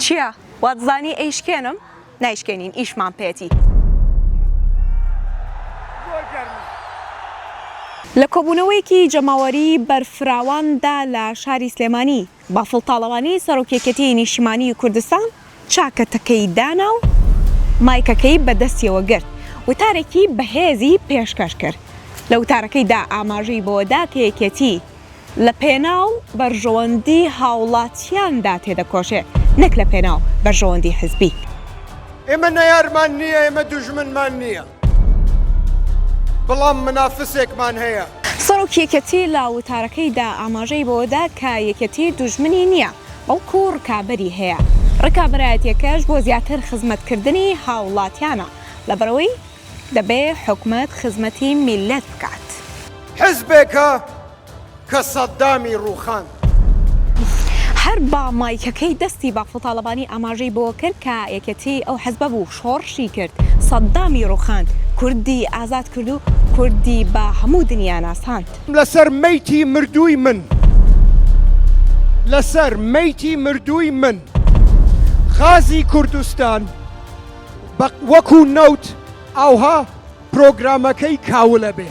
چییە؟ واتزانی ئەیشکێنم؟ نایشکێنین ئیشمان پێتی. لە کۆبوونەوەیەکی جەماوەری بەرفراواندا لە شاری سلێمانی، بافڵ تاڵەبانی سەرۆک یەکێتیی نیشتیمانیی کوردستان چاکەتەکەی دانا و مایکەکەی بە دەستیەوە گرت، وتارێکی بەهێزی پێشکەش کرد. لە وتارەکەیدا ئاماژەی بەوەدا کە یەکێتی لە پێناو بەرژەوەندی هاوڵاتیاندا تێدەکۆشێ نەک لە پێناو بەرژەوەندی حزبی. ئێمە نەیارمان نییە، ئێمە دوژمنمان نییە، بەڵام منافسێکمان هەیە. سەرۆکی یەکێتی لە وتارەکەیدا ئاماژەی بەوەدا کە یەکێتی دوژمنی نییە، بەڵکو ڕکابەری هەیە، ڕکابەرایەتیەکەش بۆ زیاتر خزمەتکردنی هاوڵاتیانە، لەبەرئەوەی دەبێ حکومەت خزمەتی میللەت بکات. حزبێکە کە سەدامی ڕووخاند. هەر بە مایکەکەی دەستی بافڵ تاڵەبانی ئاماژەی بەوە کرد کە یەکێتی ئەو حزبە بوو شۆڕشی کرد، سەدامی ڕووخاند، کوردی ئازاد کرد و کوردی بە هەموو دنیا ناساند. لەسەر مەیتی مردووی من. لەسەر مەیتی مردووی من. غازی کوردستان بە وەکو نەوت ئاوها پرۆگرامەکەی کاولەبێ.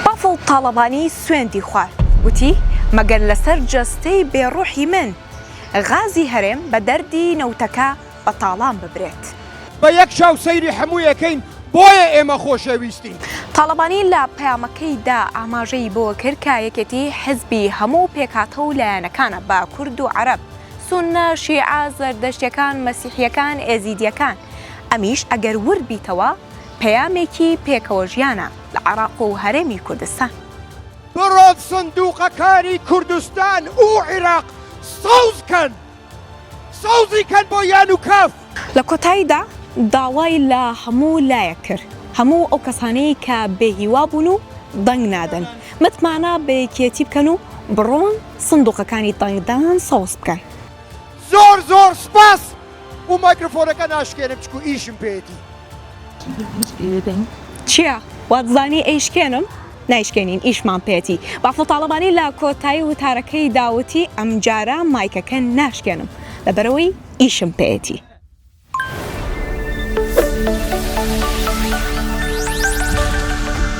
بافڵ تاڵەبانی سوێندی خوارد وتی، مەگەر لەسەر جەستەی بێ ڕوحی من، غازی هەرێم بە دەردی نەوتەکە بە تاڵان ببرێت. بە یەک چاو سەیری حەموویەکەین بۆیە ئێمە خۆشەویستین. تاڵەبانی لە پەیامەکەیدا ئاماژەی بەوە کرد کە یەکێتی حزبی هەموو پێکهاتە و لایەنەکانە بە کورد و عەرەب، سوننە، شیعە، زەردەشتیەکان، مەسیحیەکان، ئێزیدیەکان، ئەمیش ئەگەر ورد بیتەوە پەیامێکی پێکەوەژیانە لە عێراق و هەرێمی کوردستان. بڕۆن سندوقەکانی کوردستان و عیراق سەوز کەن سەوزی کەن بۆ یان و کاف. لە کۆتاییدا داوای لە هەموو لایەک کرد هەموو ئەو کەسانەی کە بێ هیوا بوون و دەنگ نادەن متمانە بە یەکێتی بکەن و بڕۆن سندوقەکانی دەنگدان سەوز بکەن. زۆر زۆر سپاس و مایکرۆفۆنەکە ناشکێنم چکو ئیشم پێیەتی. چیە واتزانی ئەیشکێنم؟ نایشکێنین ئیشمان پێیەتی. بافڵ تاڵەبانی لە کۆتایی وتارەکەیدا وتی ئەمجارە مایکەکە ناشکێنم لەبەرئەوەی ئیشم پێیەتی.